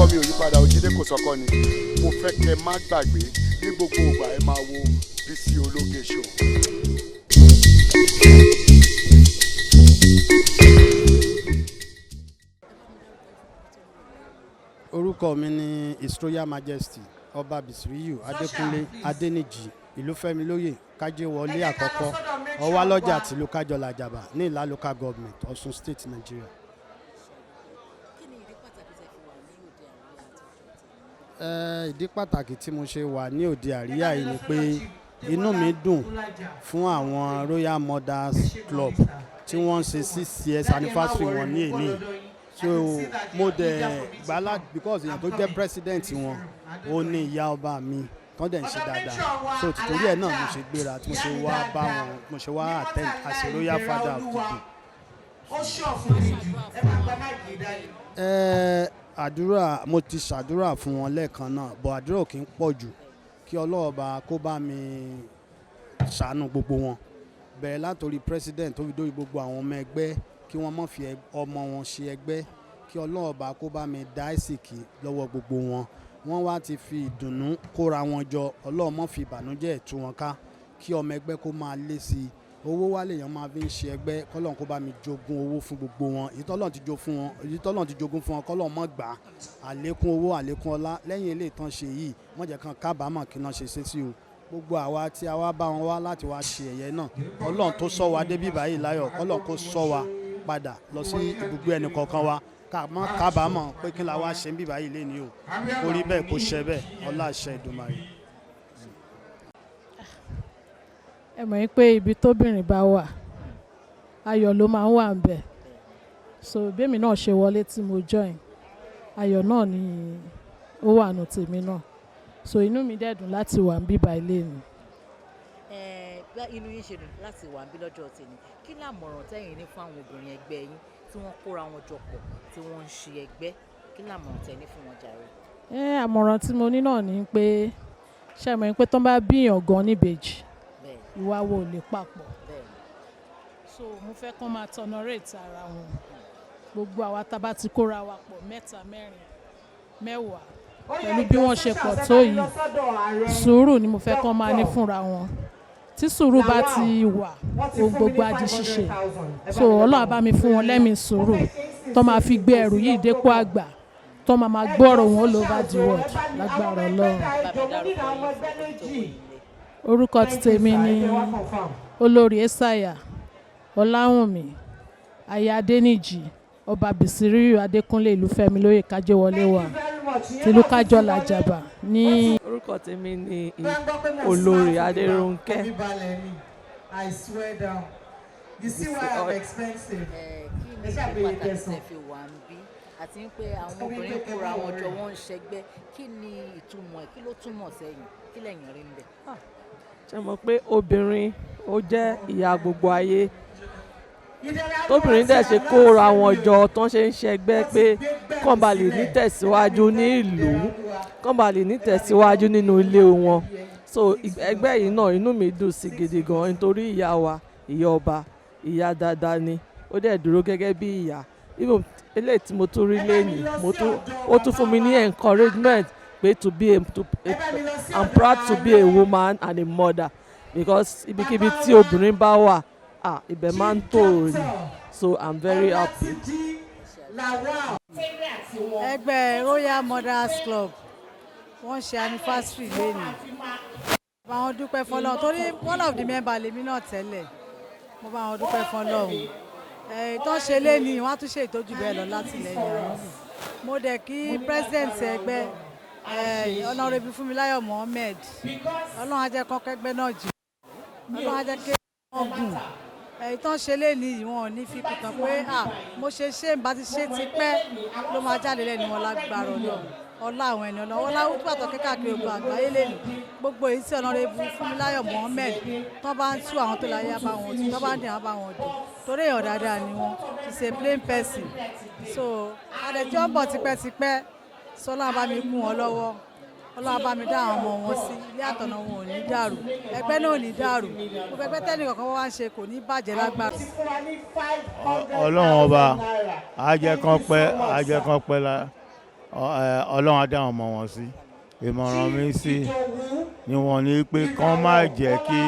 Mi ò yí padà, Òjídé kò sọkọ ni. Mo fẹ́ kẹ́ má gbàgbé, ní gbogbo ìgbà, ẹ máa wo Bísí Ológe Show. Orúkọ mi ni His Royal Majesty Ọba Bisiriyu Adékúnlé Adéníjì Ìlúfẹ́milóyè Kájéwọlé àkọ́kọ́, Ọwálọ́jà tìlú Kájọlà Àjàbà ní Ìlá Local Government, Ọ̀ṣun State, Nigeria. Kí ni ìdí pàtàkì tẹ́ fi wà ní òde àríyá àtọjọ́ tèmi? Ìdí pàtàkì tí mo ṣe wà ní òde àríyá yìí ni pé inú mi dùn fún àwọn Royal Mothers Club tí wọ́n ń ṣe 6 years anniversary wọn ní èní. So mo dẹ̀ gbálá because èèyàn tó jẹ́ president wọn, ó ní ìyá ọba mi tán dẹ̀ ń ṣe dáadáa. So tìtorí ẹ̀ náà mo ṣe gbéra tí mo ṣe wá bá wọn, mo ṣe wá attend as a royal father of the day. Àdúrà, mo ti ṣàdúrà fún wọn lẹ́ẹ̀kan náà, but àdúrà ò kí ń pọ̀ jù. Kí Ọlọ́ọ̀ba kó bá mi ṣàánú gbogbo wọn, bẹ̀rẹ̀ látòrí president tó fi dórí gbogbo àwọn ọmọ ẹgbẹ́, kí wọ́n má fi ọmọ wọn ṣe ẹgbẹ́. Kí Ọlọ́ọ̀ba kó bá mi dá ìsìkì lọ́wọ́ gbogbo wọn. Wọ́n wá ti fi ìdùnnú kóra wọn jọ, Ọlọ́ọ̀ má fi ìbànújẹ́ tú wọn ká. Kí ọmọ ẹgbẹ́ kó máa lé sí i. Owó wá lèèyàn máa fi ń ṣe ẹgbẹ́, kọ́lọ́n kó bá mi jogún owó fún gbogbo wọn. Èyí tọ́lọ́run ti jogún fún wọn, èyí tọ́lọ́run ti jogún fún wọn, kọ́lọ́n má gbà á. Àlékún owó, àlékún ọlá lẹ́yìn eléyìí tán ṣe yìí, wọ́n jẹ́ kán kábàámọ̀ kí wọ́n ṣe ṣe sí o. Gbogbo àwa tí a wá bá wọn wá láti wá ṣe ẹ̀yẹ náà, Ọlọ́run tó sọ wa débí báyìí láyọ̀, Ọlọ́run kó sọ wa padà lọ sí ibùgbé ẹnì kọ̀ọ̀kan wa, ká má kábàámọ̀ pé kí la wá ṣe ń bí báyìí lénìí o. Kó rí bẹ́ẹ̀, kó ṣe bẹ́ẹ̀, ọlá àṣẹ Ìdùmarè. Ẹ mọ̀ pé ibi tóbìnrin bá wà, ayọ̀ ló máa ń wà ń bẹ̀. So bẹ́ẹ̀mi náà ṣe wọlé tí mo join, ayọ̀ náà ni ó wà nù tèmi náà. So inú mi dẹ̀ dùn láti wà ń bíbá ilé mi. Ẹ bá inú yín ṣe dùn láti wà níbí lọ́jọ́ tèmi, kí ni àmọ̀ràn tẹ́yin ní fún àwọn obìnrin ẹgbẹ́ yín tí wọ́n kóra wọn jọ pọ̀, tí wọ́n ń ṣe ẹgbẹ́? Kí ni àmọ̀ràn tẹ́ ní fún wọn jàre? Àmọ̀ràn tí mo ní náà ni pé, ṣe mọ̀ pé tó ń bá bíyàn gan níbejì, ìwà wo ò lè papọ̀. So mo fẹ́ kán máa tolerate ara wọn. Gbogbo àwa tá a bá ti kóra wa pọ̀, mẹ́ta, mẹ́rin, 10, pẹ̀lú bí wọ́n ṣe pọ̀ tó yìí, sùúrù ni mo fẹ́ kán máa ní fúnra wọn. Tí sùúrù bá ti wà, ohun gbogbo á di ṣíṣe. So Ọlọ́run á bá mi fún wọn lẹ́mìí sùúrù tó máa fi gbé ẹrù yìí dépò àgbà, tó máa máa gbọ́rọ̀ wọn all over the world lágbára Ọlọ́run. Bá mi dárúkọ yín fún ẹni tó wò yín lé. Orúkọ ti tèmi ni Olórí Esaya Ọláwùnmí, aya Adéníjì, Ọba Bisiriyu Adékúnlé Ìlúfẹ́milóyè Kájéwọlé wà tìlú Kájọlà Àjàbà ní. Orúkọ tèmi ni Olórí Adérónkẹ́. I swear down. You see why I'm expensive? Kí ni ìdí pàtàkì tẹ́ fi wà ń bí, àti pé àwọn obìnrin kóra wọn jọ, wọ́n ń ṣẹgbẹ́? Kí ni ìtumọ̀ ẹ̀? Kí ló túmọ̀ sẹ́yìn? Kí lẹ̀yin rí ń bẹ̀? Ṣe mọ̀ pé obìnrin, ó jẹ́ ìyá gbogbo ayé. Tóbìnrin dẹ̀ ṣe kóra wọn jọ, tán ṣe ń ṣẹgbẹ́ pé kàn bá lè nítẹ̀síwájú ní ìlú, kàn bá lè nítẹ̀síwájú nínú ilé wọn. So ẹgbẹ́ yìí náà, inú mi dùn sí gidi gan, nítorí ìyá wa, ìyá ọba, ìyá dáadáa ni. Ó dẹ̀ dúró gẹ́gẹ́ bí ìyá. Even eléyìí tí mo tún rí lénìí, mo tún ó tún fún mi ní encouragement pé to be a to a I'm proud to be a woman and a mother, because ibikíbi tí obìnrin bá wà, ah, ibẹ̀ máa ń tòrò ni. So I'm very happy. Ẹgbẹ́ Royal Mothers Club, wọ́n ṣe anniversary lẹ́nu. Bá wọn dúpẹ́ fọlọ́run, torí one of the member lèmi náà tẹ́lẹ̀. Mo bá wọn dúpẹ́ fọlọ́run ẹ̀ tó ṣe lẹ́ni, wọ́n á tún ṣe ìtọ́jú bẹ́ẹ̀ lọ látìlẹ́yìn àwọn. Mo dẹ̀ kí president ẹgbẹ́, Honourable Fúnmiláyọ̀ Mohammed. Ọlọ́run á jẹ́ kán kẹ́gbẹ́ náà jù, Ọlọ́run á jẹ́ kí wọ́n gùn. Èyí tó ń ṣe léni yìí, wọn ò ní fi kùtàn pé, "À, mo ṣe ṣé n bá ti ṣe ti pẹ́," ló máa jáde lẹ́nu wọn lágbára Ọlọ́run. Ọlá àwọn ẹni Ọlọ́run, ọlá pàtó káàkiri ogun àgbáyé lẹ́nu, gbogbo èyí tí Honourable Fúnmiláyọ̀ Mohammed tó bá ń tú, àwọn tó láyé á bá wọn tú, tó bá ń dìn á bá wọn dùn, torí èèyàn dáadáa ni wọn. She's a plain person. So adẹjọ́ ń bọ̀ tipẹ́tipẹ́. Sọlá bá mi kún wọn lọ́wọ́, Ọlọ́run bá mi dá àwọn ọmọ wọn sí, ilé àtọ̀nà wọn ò ní dàrú, ẹgbẹ́ náà ò ní dàrú, gbogbo ẹgbẹ́ tẹ́nì kọ̀ọ̀kan wá ń ṣe kò ní bàjẹ́ lágbára. Ọlọ́run Ọba á jẹ́ kán pẹ́, á jẹ́ kán pẹ́ la. Ọlọ́run á dá àwọn ọmọ wọn sí. Ìmọ̀ràn mi sí ni wọ́n ní pé kán má jẹ́ kí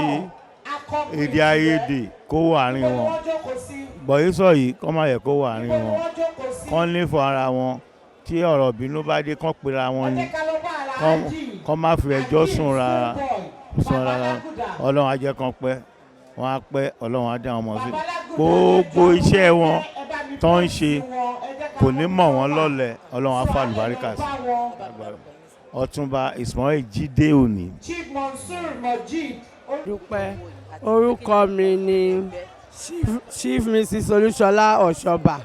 èdè àìyedè kó wà àárín wọn. Gbọ̀yìísọ̀ yìí, kán má yẹ kó wà àárín wọn. Kán nífọ̀ọ́ ara wọn. Tí ọ̀rọ̀ ìbínú bá dé, kán pera wọn ni. Kán má fi ẹjọ́ sùn rárá sùn rárá. Ọlọ́run á jẹ́ kán pẹ́, wọ́n á pẹ́. Ọlọ́run á dá àwọn ọmọ sí. Gbogbo iṣẹ́ wọn tó ń ṣe kò ní mọ̀ wọ́n lọ́lẹ̀. Ọlọ́run á fà lùbáríkà sí. Ọ̀túnba Ismail Jídé Òní. Dúpẹ́. Orúkọ mi ni Chief Mrs Olúṣọlá Ọ̀ṣọ́bà.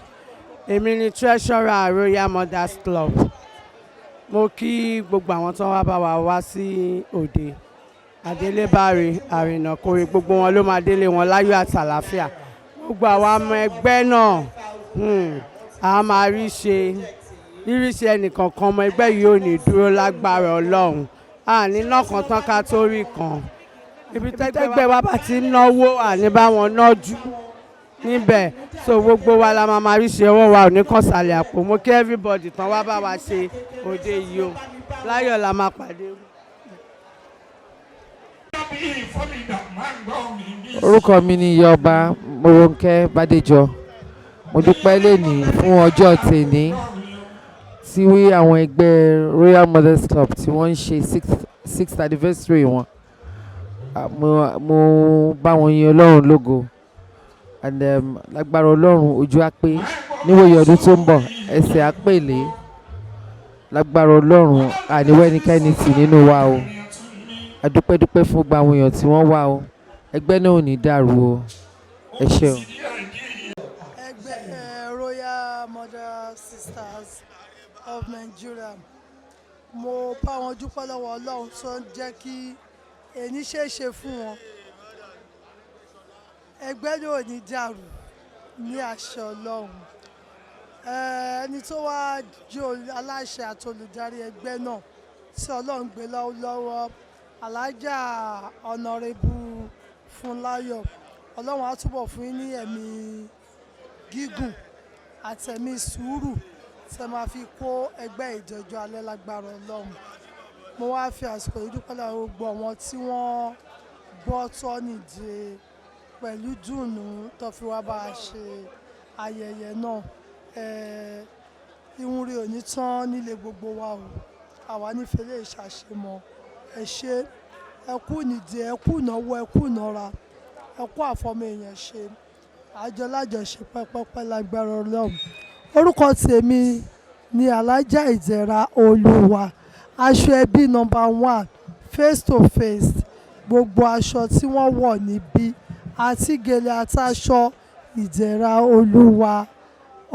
Èmi ni treasurer Royal Mothers Club. Mo kí gbogbo àwọn tó wá bá wa wá sí òde àdélébáre àrìnàkórè. Gbogbo wọn ló máa délé wọn láyọ̀ àtàlàáfíà. Gbogbo àwa ọmọ ẹgbẹ́ náà, a máa rí ṣe rírí ṣe. Ẹnìkankan ọmọ ẹgbẹ́ yìí ò ní dúró lágbára Ọlọ́run. Àní náà kan tán ká tó rí kan. Ibi tẹ́gbẹ́ wa bá ti ń náwó, àní bá wọn nájú níbẹ̀. So gbogbo wa la máa máa rí ṣe. Ọwọ́ wa ò ní kàn sàlẹ̀ àpò. Mo kí everybody tán wá bá wa ṣe òde yìí o. Láyọ̀ la máa pàdé. Orúkọ mi ni Ìyáọba Moronkẹ́ Bádéjọ. Mo dúpẹ́ lẹ́nìí fún ọjọ́ tèní tí wí àwọn ẹgbẹ́ Royal Mothers Club tí wọ́n ń ṣe sixth anniversary wọn. Mo bá wọn yin Ọlọ́run lógo and lágbára Ọlọ́run, ojú á pé níwòye ọdún tó ń bọ̀, ẹsẹ̀ á pèlé lágbára Ọlọ́run. Àníwẹ́nikẹ́ni tì nínú wa o. A dúpẹ́ dúpẹ́ fún gbogbo àwọn èèyàn tí wọ́n wá o. Ẹgbẹ́ náà ò ní dàrú o. Ẹ ṣé o. Ẹgbẹ́ Royal Mother Sisters of Nigeria, mo bá wọn dúpẹ́ lọ́wọ́ Ọlọ́run tó ń jẹ́ kí èyí ṣeé ṣe fún wọn. Ẹgbẹ́ náà ò ní dàrú ní àṣẹ Ọlọ́run. Ẹni tó wá jẹ́ aláṣẹ àti olùdarí ẹgbẹ́ náà tí Ọlọ́run gbé lọ́wọ́, Alájà Honourable Fúnláyọ̀, Ọlọ́run á túbọ̀ fún yín ní ẹ̀mí gígùn àtẹ̀mí sùúrù tẹ́ máa fi kó ẹgbẹ́ ìjọjọ́ alẹ́ lágbára Ọlọ́run. Mo wá fi àsìkò yìí dúpẹ́ lọ́wọ́ gbogbo àwọn tí wọ́n gbọ́ tọ́nìdè pẹ̀lú dùnú tó fi wá bá a ṣe ayẹyẹ náà. Ìhun rí òní tán nílé gbogbo wa o. Àwa nífẹ̀ẹ́ lè ṣàṣemọ. Ẹ ṣé, ẹ kú nídìí, ẹ kú ìnáwó, ẹ kú ìnára, ẹ kú àfọmọ èèyàn ṣe àjọ lájọṣe pẹ́pẹ́pẹ́ lágbára Ọlọ́run. Orúkọ tèmi ni Alájà Ìdẹ̀ra Olúwa, aṣọ ẹbí number one, face to face. Gbogbo aṣọ tí wọ́n wọ̀ níbí àti gèlè àtàṣọ Ìdẹ̀ra Olúwa,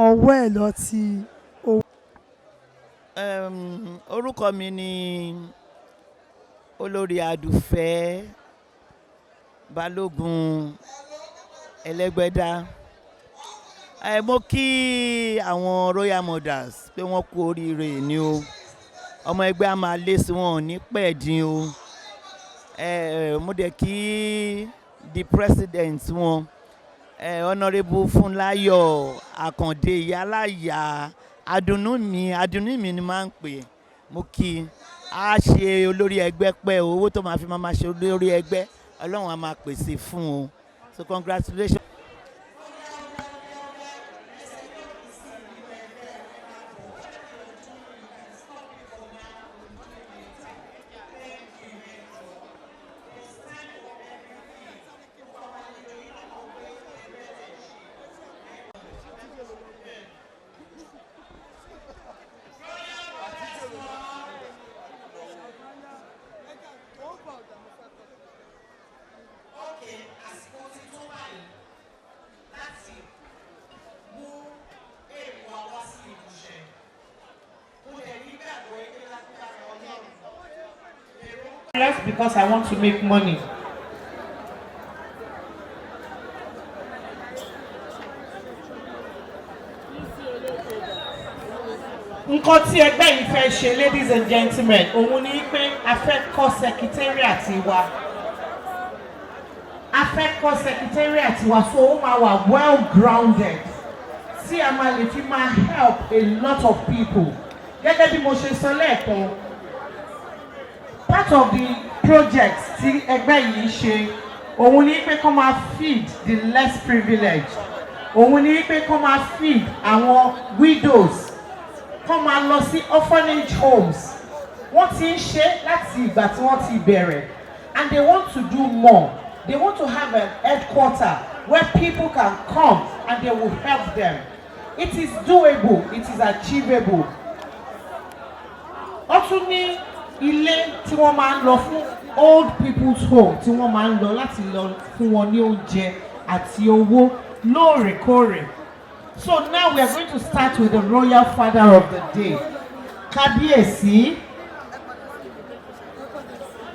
ọwọ́ ẹ̀ lọ ti owó. Orúkọ mi ni Olórí Adùfẹ́ Balógun Ẹlẹ́gbẹ́dá. Mo kí àwọn Royal Mothers pé wọ́n kú oríire ní o. Ọmọ ẹgbẹ́ á máa lé sí wọn, ò ní pẹ̀dín o. Mo dẹ̀ kí the president wọn, Honourable Fúnláyọ̀ Àkàndé Ìyáláyà Adùnnú mi. Adùnnú mi ni máa ń pè. Mo kí i, á ṣe olórí ẹgbẹ́ pẹ́ o. Owó tó máa fi máa ṣe olórí ẹgbẹ́, Ọlọ́run á máa pèsè fún o. So congratulations. Àsìkò ti tó báyìí láti mú èrò wa wá sí ìmúṣẹ. Mo dẹ̀ nígbàgbọ́ pé lágbára Ọlọ́run, èrò. Left because I want to make money. Nǹkan tí ẹgbẹ́ yìí fẹ́ ṣe, ladies and gentlemen, òun ni pé a fẹ́ kọ́ secretariat wa. A fẹ́ kọ́ secretariat wa, so ó máa wà well grounded tí a máa lè fi máa help a lot of people. Gẹ́gẹ́ bí mo ṣe sọ lẹ́ẹ̀kan, part of the project tí ẹgbẹ́ yìí ṣe òun ni pé kó máa feed the less privileged, òun ni pé kó máa feed àwọn widows, kó máa lọ sí orphanage homes. Wọ́n ti ń ṣe láti ìgbà tí wọ́n ti bẹ̀rẹ̀, and they want to do more. They want to have an headquarter where people can come and they will help them. It is doable, it is achievable. Wọ́n tún ní ilé tí wọ́n máa ń lọ fún, old people's home, tí wọ́n máa ń lọ láti lọ fún wọn ní oúnjẹ àti owó lóòrèkóòrè. So now we are going to start with the royal father of the day, Kábíyèsí,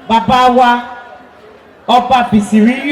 bàbá wa, Ọba Bìsìríyù.